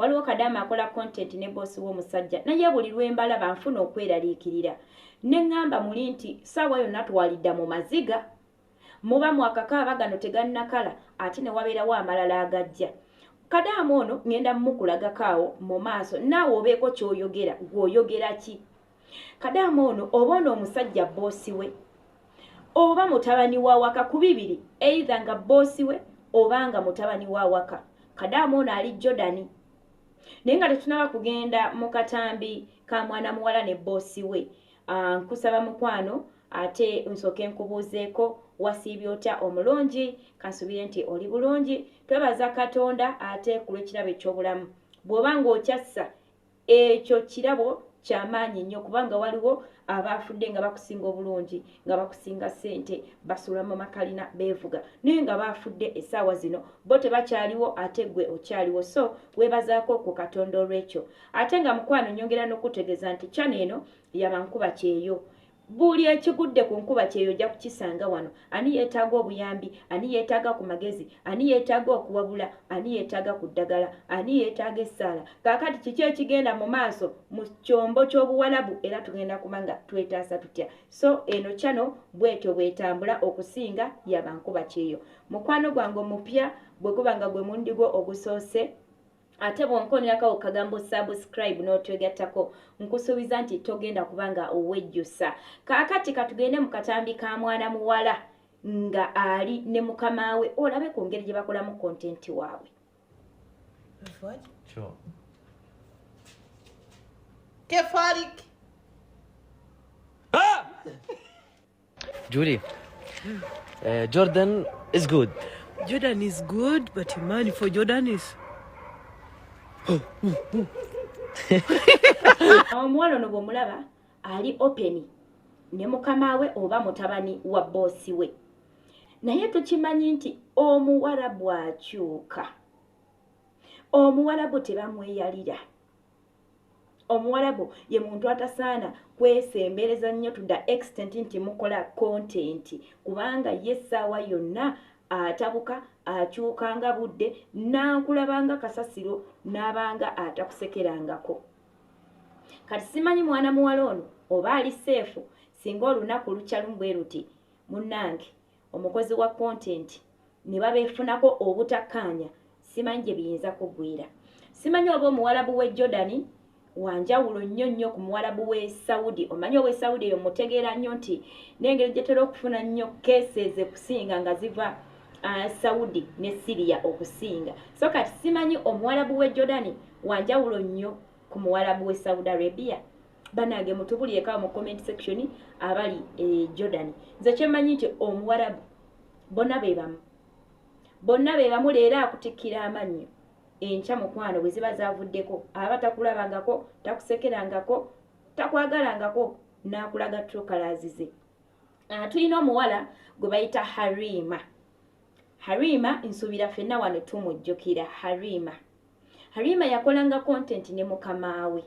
Waliwo kadaama akola content ne boss w'omusajja, naye buli lwembalaba nfuna okweraliikirira, ne ŋŋamba muli nti ssaawa yonna twalidda mu maziga. Muba mwakakaaba gano tegannakala, ate ne wabeerawo amalala agajja. Kadaama ono ŋŋenda mukulagako awo mu maaso, naawe obeeko ky'oyogera. Gw'oyogera ki? Kadaama ono oba ono omusajja boss we oba mutabani wa waka, ku bibiri, either nga boss we oba nga mutabani wa waka. Kadaama ono ali Jordan. Naye nga tetunaba kugenda mu katambi ka mwana muwala ne boss we, nkusaba mukwano ate nsooke nkubuuzeeko, wasiibye otya omulungi? Kansubire nti oli bulungi. Twebaza Katonda ate ku lw'ekirabo eky'obulamu. Bw'oba ng'okyassa, ekyo kirabo kyamaanyi nnyo, kubanga waliwo abaafudde nga bakusinga obulungi, nga bakusinga ssente, basula mu makalina, beevuga, naye nga baafudde essaawa zino bo tebakyaliwo, ate gwe okyaliwo. So weebazaako ku Katonda olw'ekyo. Ate nga mukwano nyongera n'okutegeeza nti channel eno yabankuba kyeyo. Buli ekigudde ku nkuba kyeyo ojja kukisanga wano. Ani yeetaaga obuyambi? Ani yeetaaga ku magezi? Ani yeetaaga okuwabula? Ani yeetaaga ku ddagala? Ani yeetaaga essaala? Kaakati kiki ekigenda mu maaso mu kyombo ky'obuwalabu, era tugenda kuba nga twetaasa tutya? So eno channel bwetyo bwetambula, okusinga yabankuba kyeyo. Mukwano gwange omupya, bwe guba nga gwe mulundi gwo ogusoose, ate bw'onkonerako kagambo subscribe n'otwegattako, nkusuubiza nti togenda kuba nga wejjusa. Kaakati katugende mu katambi ka mwana muwala nga ali ne mukama we, olabe ku ngeri gye bakolamu content waabwe. شو؟ كيف حالك؟ جولي، Jordan is good. Jordan is good, but money for Jordan is. Omuwala ono bw'omulaba ali open ne mukama we oba mutabani wa boss we, naye tukimanyi nti omuwarabu akyuka. Omuwarabu tebamweyalira. Omuwarabu ye muntu atasaana kwesembereza nnyo to the extent nti mukola content, kubanga ye essaawa yonna atabuka, akyuka nga budde, nankulabanga kasasiro, n'abanga atakusekerangako. Kati simanyi mwana muwala ono oba ali safe singa olunaku lukya lumu bwe luti, munnange omukozi wa content ne babeefunako obutakkaanya, simanyi gye biyinza kuggwira. Simanyi oba omuwalabu w'e Jordan wanjawulo nnyo nnyo ku muwalabu w'e Saudi. Omanyi ow'e Saudi eyo mutegeera nnyo nti n'engeri gye tera okufuna nnyo cases okusinga nga ziva Saudi ne Syria okusinga. So kati simanyi omuwalabu w'e Jordan wanjawulo nnyo ku muwalabu w'e Saudi Arabia. Bannange, mutubulirekawo mu comment section abali e Jordan. Nze kyemmanyi nti omuwalabu bonna be bamu, bonna be bamu. Leero akutikkira amannyo, enkya mukwano bwe ziba zavuddeko aba takulabangako, takusekerangako, takwagalangako, n'akulaga true colours ze. Tulina omuwala gwe bayita Harima. Harima nsuubira ffenna wano tumujjukira. Harima, Harima yakolanga content ne mukamaawe,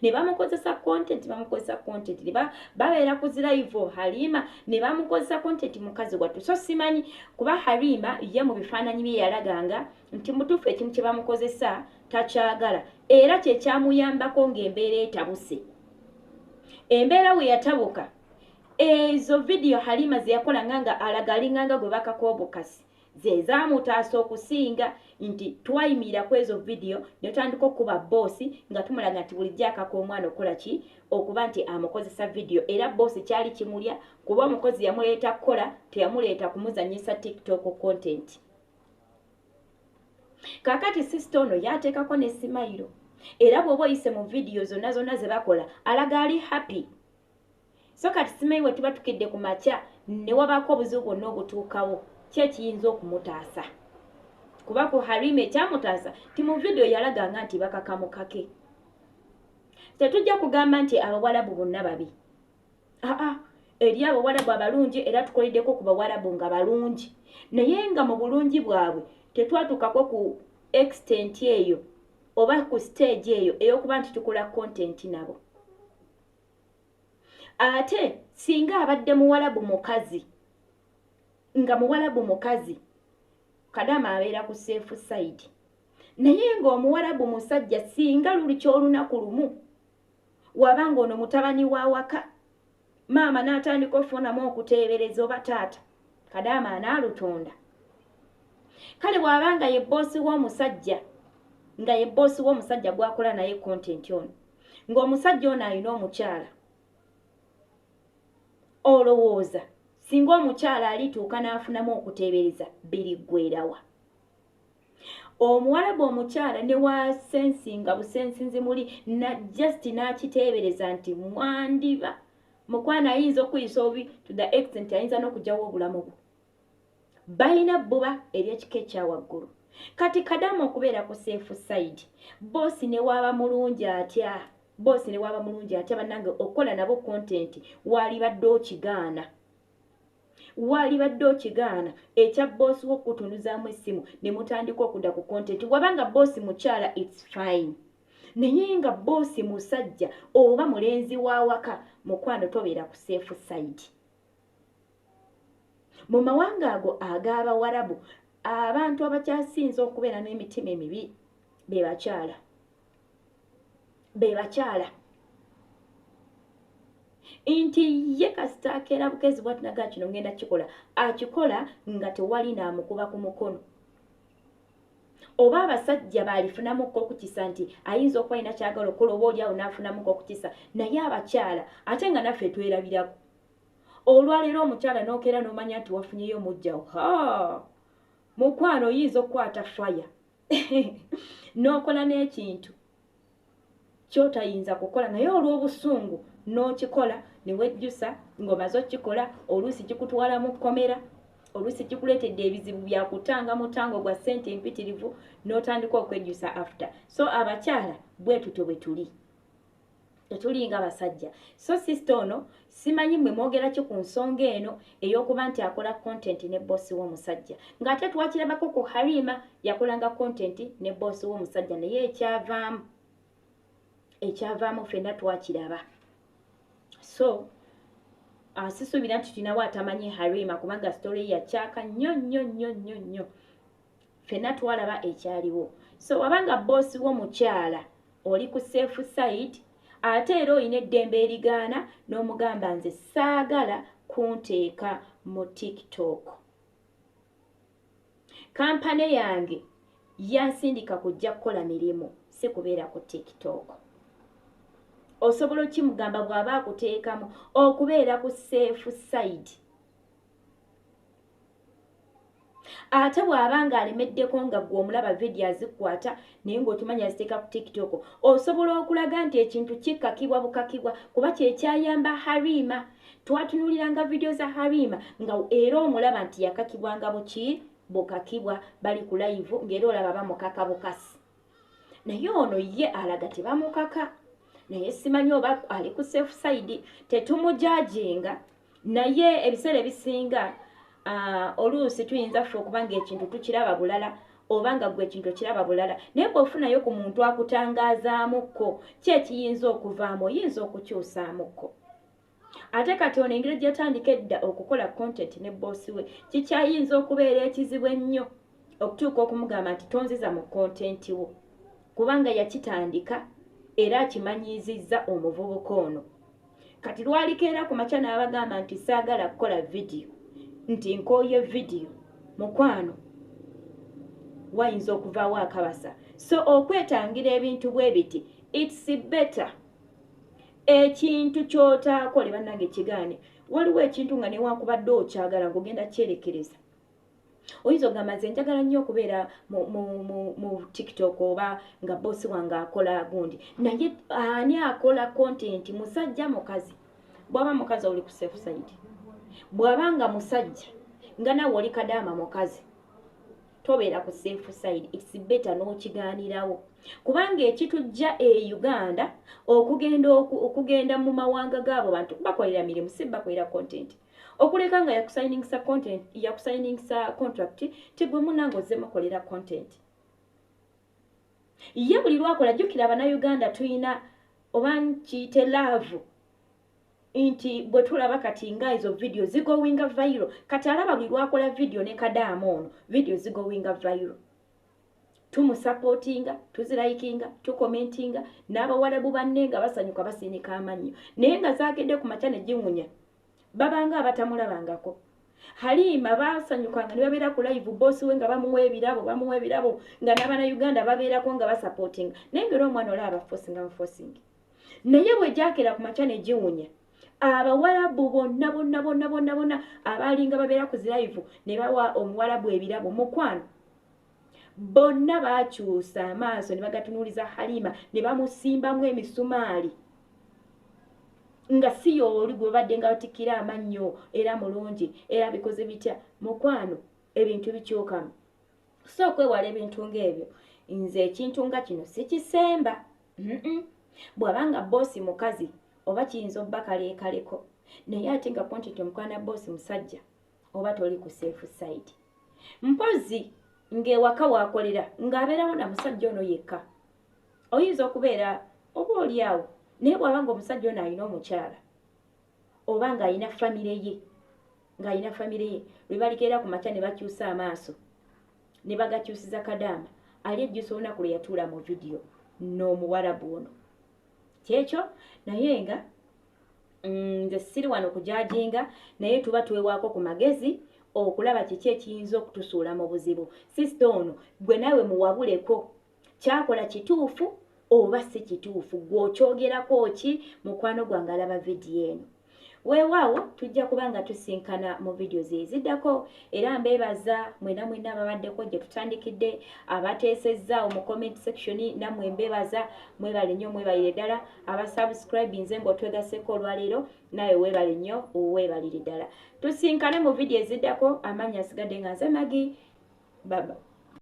ne bamukozesa content, bamukozesa content, ne babeera ku zi live Halima ne bamukozesa content, mukazi wattu. So simanyi kuba Halima ye mu bifaananyi bye yalaganga nti mutuufu ekintu kye bamukozesa takyagala, era kyekyamuyambako ng'embeera etabuse. Embeera we yatabuka, ezo vidiyo Halima ze yakolanga nga alaga alinganga gwe bakako obukasi, ze zaamutaasa okusinga nti twayimirira ku ezo vidiyo ne tutandika okuba boss nga tumulaga nti bulijjo akaka omwana okukola ki, okuba nti amukozesa vidiyo. Era boss kyali kimulya, kuba omukozi yamuleeta kukola, teyamuleeta kumuzanyisa TikTok content. Kaakati sister ono yateekako ne smile, era bw'oba oyise mu vidiyo zonna zonna ze bakola, alaga ali happy. So kati simanyi we tuba tukedde ku makya ne wabaako obuzibu bwonna obutuukawo, ki ekiyinza okumutaasa? Kuba ku Harima ekyamutaasa ti mu vidiyo yalaganga nti bakakamukake. Tetujja kugamba nti abawalabu bonna babi. Aa, eri abawalabu abalungi, era tukoleddeko ku bawalabu nga balungi, naye nga mu bulungi bwabwe tetwatukako ku extent eyo oba ku stage eyo ey'okuba nti tukola content nabo. Ate singa abadde muwalabu mukazi, nga muwalabu mukazi, kadama abeera ku safe side. Naye ng'omuwarabu musajja singa luli ky'olunaku lumu wabanga ono mutabani wa waka, maama n'atandika ofunamu okuteebereza oba taata kadaama anaalutonda. Kale bw'abanga ye bboosi w'omusajja, nga ye bboosi w'omusajja gw'akola naye content ono, ng'omusajja ono alina omukyala, olowooza singa omukyala alituuka n'afunamu okuteebereza biriggwerawa? Omuwalabu omukyala ne wasensinga busensinzi muli na just n'akiteebereza nti mwandiba mukwana ayinza okuyisa obi to the extent ayinza n'okugyawo obulamu bwo. Balina bbuba ery'ekika ekya waggulu. Kati kadaama okubeera ku safe side, boosi ne waaba mulungi atya, boosi ne waaba mulungi atya, bannange okukola nabo content waalibadde okigaana, waalibadde okigaana ekya boosi wo okutunuzaamu essimu ne mutandika okudda ku content. Wabanga boosi mukyala it's fine, naye nga boosi musajja oba mulenzi wa waka, mukwano tobeera ku safe side. Mu mawanga ago ag'abawarabu abantu abakyasinze okubeera n'emitima emibi be bakyala, be bakyala. Nti ye kasita akeera bukezi bwatinaga kino ngenda kikola, akikola nga tewali n'amukuba ku mukono. Oba abasajja baalifunamukko okukisa nti ayinza okuba alina kyagala okukola, oba oli awo n'afunamukko okukisa. Naye abakyala ate nga naffe twerabirako. Olwaleero omukyala n'okeera n'omanya nti wafunyeyo mujjawo, ha mukwano oyinza okukwata faya n'okola n'ekintu ky'otayinza kukola, naye olw'obusungu n'okikola ne wejjusa ng'omaze okukikola. Oluusi kikutwala mu kkomera, oluusi kikuleetedde ebizibu bya kutanga mutango gwa ssente empitirivu, n'otandika okwejjusa after. So abakyala bwe tutyo bwe tuli, tetulinga basajja. So sister ono simanyi mmwe mwogera ki ku nsonga eno ey'okuba nti akola content ne boosi w'omusajja, ng'ate twakirabako ku Harima yakolanga content ne boosi w'omusajja, naye ekyavaamu ffenna twakiraba. So sisuubira nti tulinawo atamanyi Harima, kubanga story yakyaka nnyo nnyo nnyo nnyo nnyo, ffenna twalaba ekyaliwo. So wabanga boosi wo mukyala oli ku safe side, ate era olina eddembe erigaana n'omugamba nze saagala kunteeka mu TikTok, kampane yange yansindika kujja kukola mirimu, si kubeera ku TikTok. Osobola okimugamba bw'aba akuteekamu okubeera ku safe side. Ate bw'aba ng'alemeddeko nga ggwe omulaba vidiyo azikwata naye ng'okimanyi aziteeka ku TikTok, osobola okulaga nti ekintu kikakibwa bukakibwa, kuba kyekyayamba Harima. Twatunuuliranga vidiyo za Harima nga era omulaba nti yakakibwanga buki bukakibwa, bali ku live ng'era olaba bamukaka bukasi. Naye ono ye alaga tebamukaka, naye simanyi oba ali ku safe side, tetumujajinga. Naye ebiseera ebisinga oluusi tuyinza ffe okuba ng'ekintu tukiraba bulala, oba nga ggwe ekintu okiraba bulala, naye bw'ofunayo ku muntu akutangaazamukko ki ekiyinza okuvaamu, oyinza okukyusaamukko. Ate kati ono engeri gy'atandika edda okukola content ne boosi we, kikyayinza okubeera ekizibu ennyo okutuuka okumugamba nti tonziza mu content wo, kubanga yakitandika era akimanyiizizza omuvubuka ono. Kati lwalikeera ku makya n'abagamba nti saagala kukola vidiyo, nti nkooye vidiyo, mukwano wayinza okuvaawo akabasa. So okwetangira ebintu bwe biti, it's better ekintu ky'otaakole bannange kigaane. Waliwo ekintu nga newankubadde okyagala ng'ogenda kyerekereza, oyinza okugamba nze njagala nnyo okubeera mu TikTok oba nga boosi wange akola gundi, naye ani akola content, musajja mukazi? Bw'aba mukazi oli ku safe side, bw'aba nga musajja nga naawe oli kadaama mukazi, tobeera ku safe side, it's better n'okigaanirawo. Kubanga ekitujja e Uganda okugenda mu mawanga gaabo bantu bakolera mirimu, si bakolera content. Okuleka nga yakusayiningisa content, yakusayiningisa contract tigwe munnange ozze mukolera content. Ye buli lwakola, jjukira Bannayuganda tulina oba nkiyite love, nti bwe tulaba kati nga ezo vidiyo zigowinga viral, kati alaba buli lwakola vidiyo ne kadaama ono vidiyo zigowinga viral. Tumusupportinga, tuzilikinga, tucommentinga, n'abawalabu banne nga basanyuka basinika amannyo, naye nga zaakedde ku makya ne giwunya, babanga abatamulabangako. Halima basanyukanga ne babeera ku live, boss we nga bamuwa ebirabo, bamuwa ebirabo, nga n'abannayuganda babeerako nga basupportinga, naye ng'era omwana olaba baforcinga, baforcinga. Naye bwe gyakera ku makya ne giwunya, abawalabu bonna bonna bonna bonna bonna abaalinga babeera ku zilive ne bawa omuwalabu ebirabo, mukwano, bonna baakyusa amaaso ne bagatunuuliza Halima ne bamusimbamu emisumaali nga si y'oli gwe babadde nga batikkira amannyo, era mulungi, era bikoze bitya. Mukwano, ebintu bikyukamu, so okwewala ebintu ng'ebyo, nze ekintu nga kino sikisemba. Bw'abanga boss mukazi oba kiyinza obba kaleekaleko, naye ate nga content omukwana boss musajja, oba toli ku safe side. Mpozi ng'ewaka waakolera ng'abeerawo na musajja ono yekka, oyinza okubeera oba oli awo, naye bw'aba nga omusajja ono alina omukyala oba ng'alina famire ye, ng'alina famire ye, lwe balikeera ku makya ne bakyusa amaaso ne bagakyusiza kadaama, ali ejjusa olunaku lwe yatuula mu vidiyo n'omuwarabu ono. Kyekyo. Naye nga nze siri wano kujudginga, naye tuba twewaako ku magezi okulaba kiki ekiyinza okutusuula mu buzibu. Sister ono gwe naawe muwabuleko, kyakola kituufu oba si kituufu? Gwe okyogerako ki, mukwano gwange alaba vidiyo eno? Weewaawo, tujja kuba nga tusinkana mu vidiyo eziddako. Era mbeebaza mwena mwena ababaddeko gye tutandikidde, abateesezzaawo mu comment section, nammwe mbeebaza, mwebale nnyo, mwebalire ddala. Abasubscribe nze ng'otwegaseko olwaleero, nawe weebale nnyo, weebalire ddala. Tusinkane mu vidiyo eziddako. Amannya asigadde nga nze Magi. Baba.